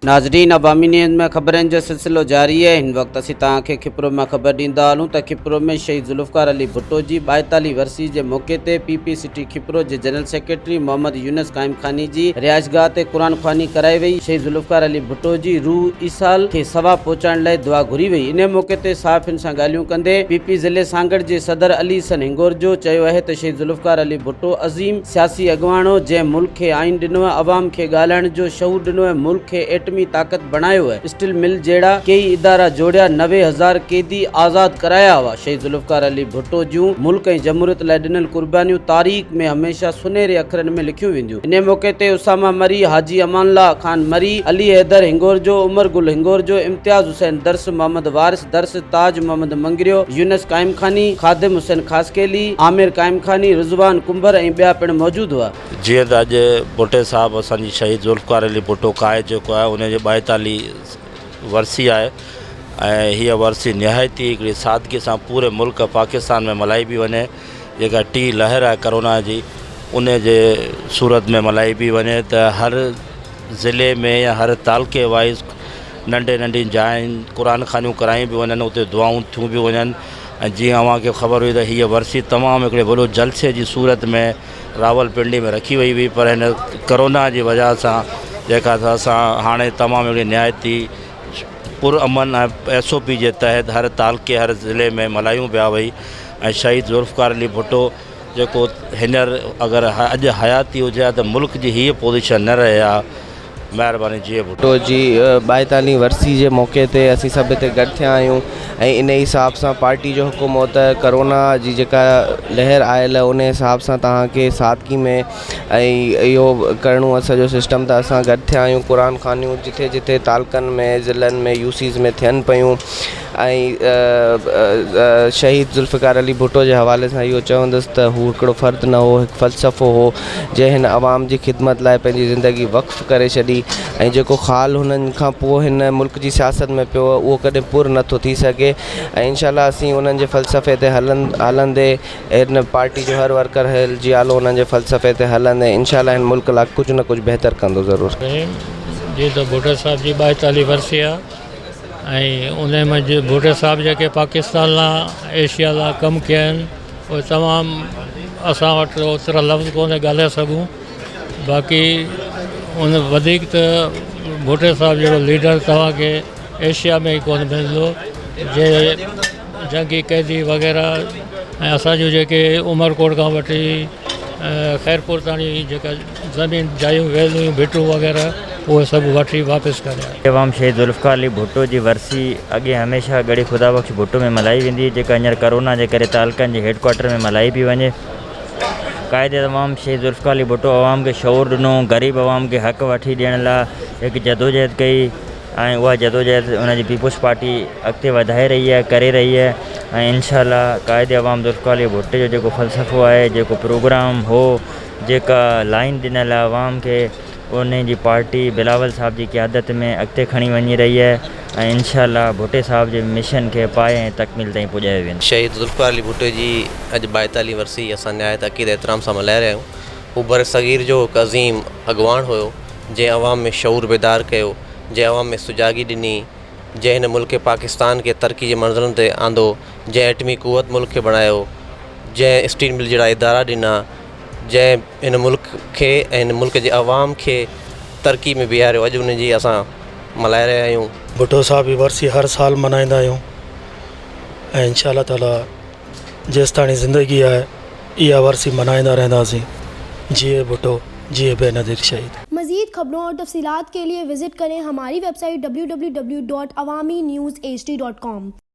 ناظرين عوامي نيوز ۾ خبرن جو سلسلو جاري آهي هن وقت اسين توهان کي کپرو مان خبر ڏيندا هلون ته کپرو ۾ شهيد ذوالفقار علي ڀٽو جي 42 ورسي جي موقعي تي پي پي سٽي کپرو جي جنرل سيڪريٽري محمد يونس قائمخاني جي رهائشگاهه تي قرآن خواني ڪرائي وئي شهيد ذوالفقار علي ڀٽو جي روح ايصال کي ثواب پهچائڻ لاء دعا گهري وئي انهي موقعي تي صحافين سان ڳالهيون ڪندي پي پي ضلعي سانگهڙ جي صدر علي حسن هنگورجو چيو اهي ته شهيد ذوالفقار علي ڀٽو عظيم سياسي اڳواڻ هو، جنهن ملڪ کي آئين ڏنو، عوام کي ڳالهائڻ جو شعور ڏنو ۽ ملڪ کي ايٽمي طاقت بڻايو. اسٽيل مل جهڙا ڪيئي ادارا جوڙيا، 90,000 قيدي آزاد ڪرايا هئا. شهيد ذوالفقار علي ڀٽو جون ملڪ ۽ جمهوريت لاء ڏنل قربانيون تاريخ ۾ هميشه سنهري اکرن ۾ لکيون وينديون. انهي موقعي تي اسامه مري، حاجي امان الله خان مري، علي حيدر هنگورجو، عمر گل هنگورجو، امتياز حسين درس، محمد وارث درس، تاج محمد مڱريو، يونس قائمخاني، خادم حسين خاصخيلي، عامر قائمخاني، رضوان ڪنڀر ۽ ٻيا پڻ موجود هئا. جيئن ته اڄ ڀٽي صاحب اسان جي شهيد ذوالفقار علي ڀٽو قائد جيڪو آهي ان جي 42 ورسي آهي ۽ هيء ورسي نهايت ئي هڪڙي سادگي سان پوري ملڪ پاڪستان ۾ ملهائي پئي وڃي جيڪا ٽي لهر آهي ڪرونا جي ان جي صورت ۾ ملهائي پئي وڃي ته هر ضلعي ۾ يا هر تعلقي وائيز ننڍي ننڍين جاين قرآن خوانيون ڪرايون پيون وڃن اتي دعائون ٿيون پيون وڃن ۽ جيئن اوهان کي خبر هئي ته هيء ورسي تمام هڪڙي وڏو جلسي جي صورت ۾ راولپنڊي ۾ رکي وئي هئي پر هن ڪرونا جي وجه سان جيڪا اسان هاڻي تمام هڪڙي نهايت ئي پر امن ۽ ايس او پي جي تحت هر تعلقي هر ضلعي ۾ ملهايون پيا وئي ۽ شهيد ذوالفقار علي ڀٽو جيڪو هينئر اگر اڄ حياتي هجي ها ته ملڪ جي هيء پوزيشن نه رهي ها. مهرباني جيئي ڀٽو. ڀٽو جي ٻائيتاليهين ورسي جي موقعي تي اسين سڀ هتي گڏ ٿيا آهيون ۽ انهي حساب سان پارٽي جو حڪم هو ته ڪرونا جي جيڪا لهر آيل آهي انهي حساب سان توهان کي سادگي ۾ ۽ اهو ڪرڻو آهي سڄو سسٽم ته اسان گڏ ٿيا آهيون قرآن خوانيون جٿي جٿي تعلقن ۾ ضلعن ۾ يو سيز ۾ ٿين پيون ۽ شهيد ذوالفقار علي ڀٽو جي حوالي سان اهو چوندس ته هو هڪڙو فرد نه هو هڪ فلسفو هو جنهن هن عوام جي خدمت لاء پنهنجي زندگي وقف ڪري ڇڏي ۽ جيڪو خال هنن کان پوء هن ملڪ جي سياست ۾ پيو اهو ڪڏهن پر نٿو ٿي سگهي ۽ انشاء الله اسين انهن جي فلسفي تي هلن هلندي هن پارٽي جو هر ورڪر هيل جيالو انهن جي فلسفي تي هلندي انشاء الله هن ملڪ لاء ڪجهه نه ڪجهه بهتر ڪندو ضرور. جيئن ته ڀٽو صاحب جي 42 ورسي آ ۽ انهي منجهه ڀٽو صاحب جيڪي پاڪستان لا ايشيا لا ڪم ڪيا آهن اهي تمام اسان وٽ اوترا لفظ ڪونهي ڳالهائي سگهون باقي ان وڌيڪ ته ڀٽو صاحب جهڙو ليڊر توهان کي ايشيا ۾ ئي ڪونه ملندو جي جنگي قيدي وغيره ۽ اسان جون جيڪي عمرڪوٽ کان وٺي خيرپور تاڻي جيڪا زمين جايون ويل هيون ڀٽون وغيره اهي سڀ وٺي واپس ڪريا. عوام شهيد ذوالفقار علي ڀٽو جي ورسي اڳي هميشه ڳڙهي خدا بخش ڀٽو ۾ ملهائي ويندي هئي جيڪا هينئر ڪرونا جي ڪري تعلقن جي هيڊ ڪوارٽر ۾ ملهائي پئي وڃي. قائد عوام شهيد ذوالفقار علي ڀٽو عوام کي شعور ڏنو غريب عوام کي حق وٺي ڏيڻ لاء هڪ جدوجهد ڪئي ۽ اها جدوجهد ان جي پيپلز پارٽي اڳتي وڌائي رهي آهي ڪري رهي آهي ۽ انشاء الله قائد عوام ذوالفقار علي ڀٽي جو جيڪو فلسفو آهي جيڪو پروگرام هو جيڪا لائين ڏنل آهي عوام کي انهي جي پارٽي بلاول صاحب جي قيادت ۾ اڳتي کڻي وڃي رهي آهي ۽ انشاء الله ڀٽي صاحب جي مشن کي پائي ۽ تڪميل تائين پڄايو ويندو. شهيد ذوالفقار علي ڀٽي جي اڄ ٻائيتاليهين ورسي اسان نهايت عقيدي احترام سان ملهائي رهيا آهيون. هو برصغير جو هڪ عظيم اڳواڻ هيو، جنهن عوام ۾ شعور بيدار ڪيو، جنهن عوام ۾ سجاڳي ڏني، جنهن هن ملڪ پاڪستان کي ترقي جي منزلن تي آندو، جنهن ايٽمي قوت ملڪ کي بڻايو، جنهن اسٽيل مل جهڙا ادارا ڏنا، جنهن هن ملڪ کي ۽ هن ملڪ جي عوام کي ترقي ۾ بيهاريو اڄ ان جي اسان ملهائي رهيا آهيون. ڀٽو صاحب جي ورسي هر سال ملهائيندا آهيون ۽ انشاء الله تعالي جيستاڻي زندگي آهي اها ورسي ملهائيندا رهنداسين جيئي ڀٽو جيئي بينظير شهيد. مزيد خبرون اور تفصيلات کے لئے وزٽ کریں ہماری ویب سائٹ www.awamiNewsHD.com.